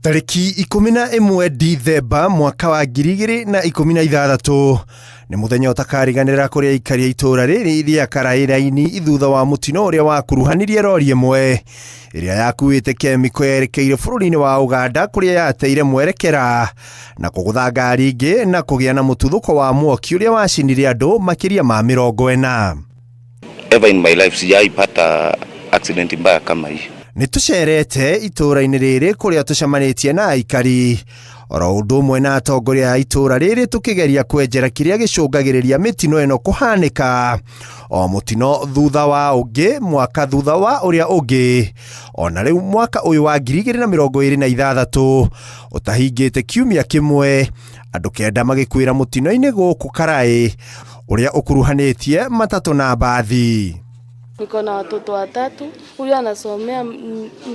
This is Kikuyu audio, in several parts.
Tarĩki 11 Dithemba mwaka wa 2016 nĩ mũthenya ũtakariganĩra kũrĩ aikari a itũũra rĩrĩ rĩa Karaĩraini thutha wa mũtino ũrĩa wakuruhanirie rori ĩmwe ĩrĩa yakuĩte kemiko yerekeire bũrũri-inĩ wa Uganda kũrĩa yateire mwerekera na kũgũtha ngari ingĩ na kũgĩa na mũtuthũko wa mwaki ũrĩa wacinire andũ makĩria ma 40. Ever in my life sijaipata accident mbaya kama hii. Nĩ tũcerete itũũra-inĩ rĩrĩ kũrĩa tũcemanĩtie na aikari oro ũndũ ũmwe na atongoria a itũũra rĩrĩ tũkĩgeria kwenjera kĩrĩa gĩcũngagĩrĩria mĩtino ĩno kũhanĩka o mũtino thutha wa ũngĩ, mwaka thutha wa ũrĩa ũngĩ, ona rĩu mwaka ũyũ wa 2026 ũtahingĩte kiumia kĩmwe andũ 9 magĩkuĩra mũtino-inĩ gũkũ Karaĩ ũrĩa ũkuruhanĩtie matatũ na mbathi. Niko na watoto 3, huyu anasomea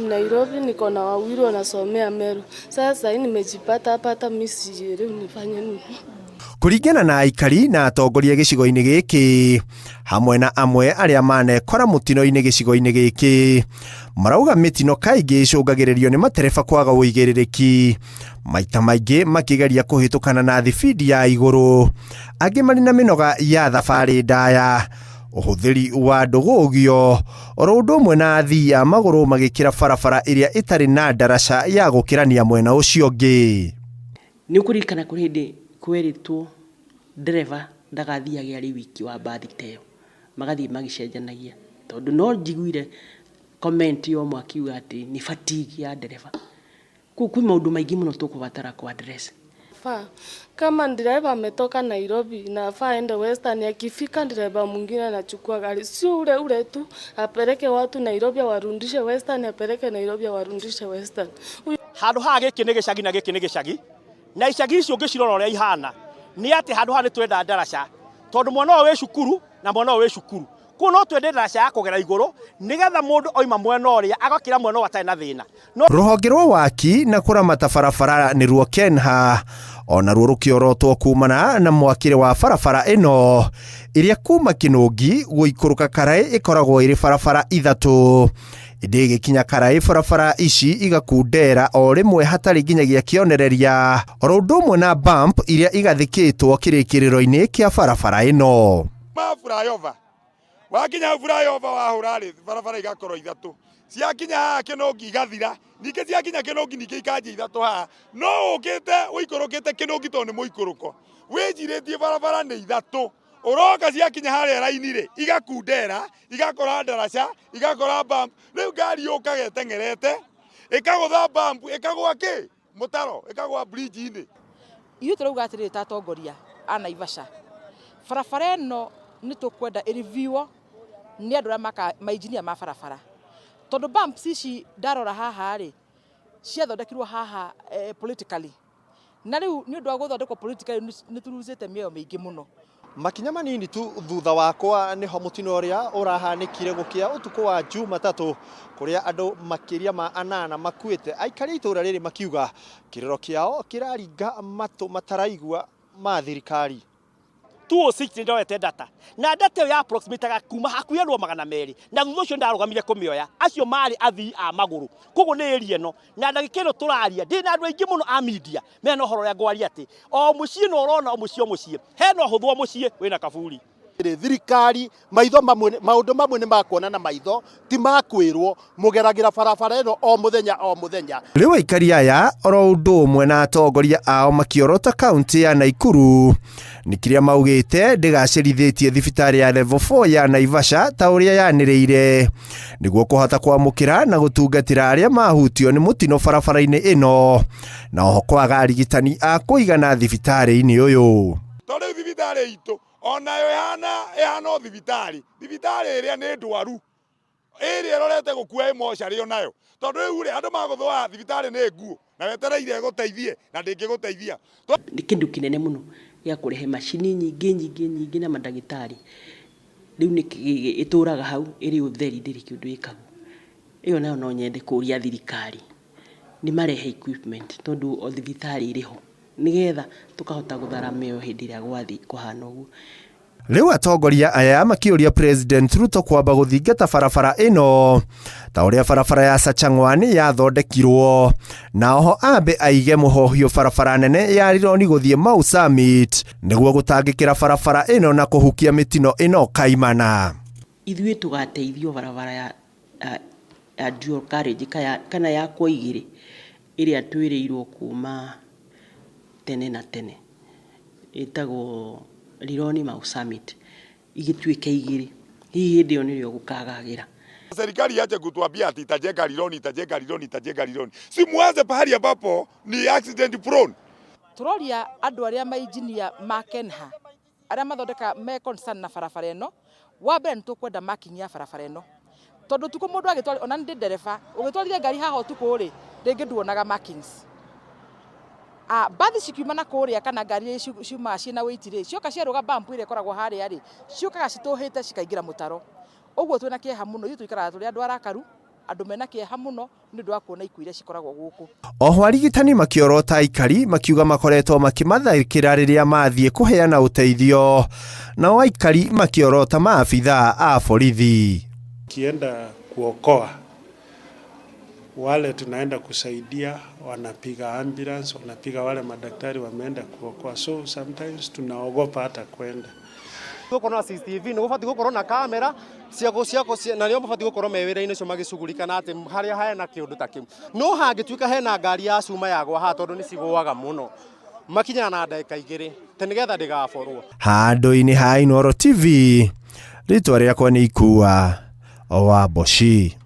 Nairobi, niko na 2 wanasomea Meru. Sasa hii nimejipata hapa, hata mimi sijielewi nifanye nini. Kũringana na aikari na atongoria gĩcigo-inĩ gĩkĩ hamwe na amwe arĩa manekora mũtino-inĩ gĩcigo-inĩ gĩkĩ, marauga mĩtino kaingĩ ĩcũngagĩrĩrio nĩ matereba kwaga ũigĩrĩrĩki, maita maingĩ makĩgeria kũhĩtũkana na thibindi ya igũrũ, angĩ marĩ na mĩnoga ya thabarĩ ndaya, ũhũthĩri wa ndũgũgio oro ũndũ ũmwe na athii a magũrũ magĩkĩra barabara ĩrĩa ĩtarĩ na ndaraca ya gũkĩrania mwena ũcio ũngĩ. Nĩ ũkũririkana kũrĩ hĩndĩ kwerĩtwo ndereba ndagathiage arĩ wiki wa mbathi ta ĩyo, magathiĩ magĩcenjanagia, tondũ no njiguire comment ya ũmwe akiuga atĩ nĩ fatigue ya ndereba. Koguo kwĩ maũndũ maingĩ mũno tũkũbatara kũ address. Faa. Kama dereva ametoka Nairobi na afaa aende Western, akifika dereva mwingine anachukua gari, sio ule ule tu apeleke watu Nairobi awarudishe Western, apeleke Nairobi awarudishe Western. Handũ haha gĩkĩ nĩ gĩcagi na gĩkĩ nĩ gĩcagi, na icagi icio ũngĩcirora ũrĩa ihana nĩ atĩ handũ haha nĩ twenda ndaraca, tondũ mwana ũyũ wĩ cukuru na mwana ũyũ wĩ cukuru, koguo no twende ndaraca ya kũgera igũrũ nĩgetha mũndũ oima mwena ũrĩa agakĩra mwena ũyũ atarĩ na thĩna. No Rũhonge rwa waki na kũramata barabara nĩ ruo KENHA ona ruo rũkĩorotwo kumana na mwakĩre wa barabara ĩno ĩrĩa kuma Kĩnũngi gũikũrũka Karaĩ ĩkoragwo ĩrĩ barabara 3, ĩndĩ ĩgĩkinya Karaĩ barabara ici igakundera o rĩmwe hatarĩ nginyagia kĩonereria oro ũndũ ũmwe na bump iria igathĩkĩtwo kĩrĩkĩrĩro-inĩ kĩa barabara ĩno. Ma flyover wakinya flyover wahũra rĩ barabara igakorwo 3, ciakinya haha Kĩnũngi igathira, ningĩ ciakinya Kĩnũngi ningĩ ikanjia 3 haha, no ũkĩte ũikũrũkĩte Kĩnũngi tondũ nĩ mũikũrũko wĩnjirĩtie barabara nĩ 3, ũroka ciakinya harĩa raini rĩ igakundera, igakora ndaraca, igakora bump, rĩu ngari yũkaga ĩteng'erete ĩkagũtha bump, ĩkagũa kĩ mũtaro, ĩkagũa bridge-inĩ. Ithuĩ tũrauga atĩrĩrĩ ta atongoria a Naivasha, barabara ĩno nĩ tũkwenda ĩriviwo nĩ andũ arĩa maka mainjinia ma barabara, tondũ bumps ici ndarora haha rĩ ciathondekirwo haha politically, na rĩu nĩ ũndũ wa gũthondekwo politically nĩ tũrucĩte mĩoyo mĩingĩ mũno. Makinya manini tu thutha wakwa nĩho mũtino ũrĩa ũrahanĩkire gũkĩa ũtukũ wa Jumatatũ kũrĩa andũ makĩria ma 8 makuĩte. Aikari a itũũra rĩrĩ makiuga kĩrĩro kĩao kĩraringa matũ mataraigua ma thirikari. 206 nĩ ndoete data na data ĩyo ya approximate kuma hakuhĩ andũ 200, na thutha ũcio ndarũgamire kũmĩoya, acio marĩ athii a magũrũ, koguo nĩ area ĩno na ndagĩka ĩno tũraria ndĩ na andũ aingĩ mũno a media mena ũhoro ũrĩa ngwaria atĩ o mũciĩ no ũrona o mũciĩ o mũciĩ hena ũhũthũ o mũciĩ wĩna kaburi. Thirikari maitho mamwe, maũndũ mamwe nĩ makuona na maitho ti makwĩrwo, mũgeragĩra barabara ĩno o mũthenya o mũthenya. Rĩu aikari aya oro ũndũ ũmwe na atongoria ao makĩorota kaunti ya Naikuru nĩ kĩrĩa maugĩte ndĩgacĩrithĩtie thibitarĩ ya level 4 ya Naivasha ta ũrĩa yanĩrĩire nĩguo kũhota kwamũkĩra na gũtungatĩra arĩa mahutio nĩ mũtino barabara-inĩ ĩno, na oho kwaga arigitani a kũigana thibitarĩ-inĩ ũyũ. Tondũ rĩu thibitarĩ itũ onayo ĩhana o thibitarĩ, thibitarĩ ĩrĩa nĩ ndwaru ĩrĩa ĩrorete gũkua ĩ mocarĩ onayo, tondũ rĩu rĩ andũ magũthũa thibitarĩ nĩ nguo na wetereire ĩgũteithie na ndĩngĩgũteithia. Nĩ kĩndũ kĩnene mũno gĩa kũrehe macini nyingĩ nyingĩ nyingĩ na mandagĩtarĩ. Rĩu nĩ ĩtũraga hau ĩrĩ ũtheri ndĩrĩ kĩndũ ĩkagwo. Ĩyo nayo no nyende kũria thirikari nĩ marehe equipment tondũ o thibitarĩ ĩrĩ ho nĩgetha tũkahota gũthara mĩoyo hĩndĩ ĩrĩa gwathiĩ kũhana ũguo. Rĩu atongoria aya makĩũria President Ruto kwamba gũthingata barabara ĩno ta ũrĩa barabara ya Sachangwan yathondekirwo, na oho ambe aige mũhohio barabara nene ya Rironi gũthiĩ Mau Summit nĩguo gũtangĩkĩra barabara ĩno na kũhukia mĩtino ĩno kaimana. Ithuĩ tũgateithio barabara ya dual carriage kana ya kwa igĩrĩ ĩrĩa twĩrĩirwo kuma tene na tene, ĩtagwo Rironi Mau Summit, igĩtuĩke igĩrĩ, hihi hĩndĩ ĩyo nĩrĩo gũkagagĩra. Serikali iache kutuambia ati itajenga Rironi, itajenga Rironi, itajenga Rironi. Si muanze pahali ambapo ni accident prone. Turoria andũ arĩa mainjinia ma KeNHA arĩa mathondeka me concern na barabara ĩno, wa mbere nĩ tũkwenda marking ya barabara ĩno, tondũ ũtukũ mũndũ agĩtwari, ona ndĩ ndereba, ũgĩtwarithia ngari haha ũtukũ rĩ, rĩngĩ nduonaga markings. Mbathi cikiuma na kũrĩa kana ngari iria ciumaga ciĩna weight rĩ, cioka ciarũga bump ĩrĩa ĩkoragwo harĩa rĩ, ciũkaga citũhĩte cikaingĩra mũtaro. Ũguo twĩna kĩeha mũno, ithuĩ tũikaraga tũrĩ andũ arakaru, andũ mena kĩeha mũno nĩ ũndũ wa kuona ikuũ iria cikoragwo gũkũ. Oho arigitani makĩorota aikari makiuga makoretwo makĩmatharĩkĩra rĩrĩa mathiĩ kũheana ũteithio, nao aikari makĩorota maabithaa a borithi. Kienda kuokoa wale tunaenda kusaidia, wanapiga ambulance, wanapiga wale madaktari wameenda kuokoa, so sometimes tunaogopa hata kwenda. Gukorwo na CCTV nĩ gũbatiĩ gũkorwo na kamera cia na nĩo mabatiĩ gũkorwo me wĩra-inĩ ũcio magĩcugurika na atĩ harĩa hena kĩũndũ ta kĩu. No hangĩtuĩka hena ngari ya cuma yagwa haha, tondũ nĩ cigũaga mũno, makinyaga na ndagĩka 2 tĩ nĩgetha ndĩgaborwo. Handũ-inĩ ha Inooro TV, rĩtwa rĩakwa nĩ Ikua wa Mboci.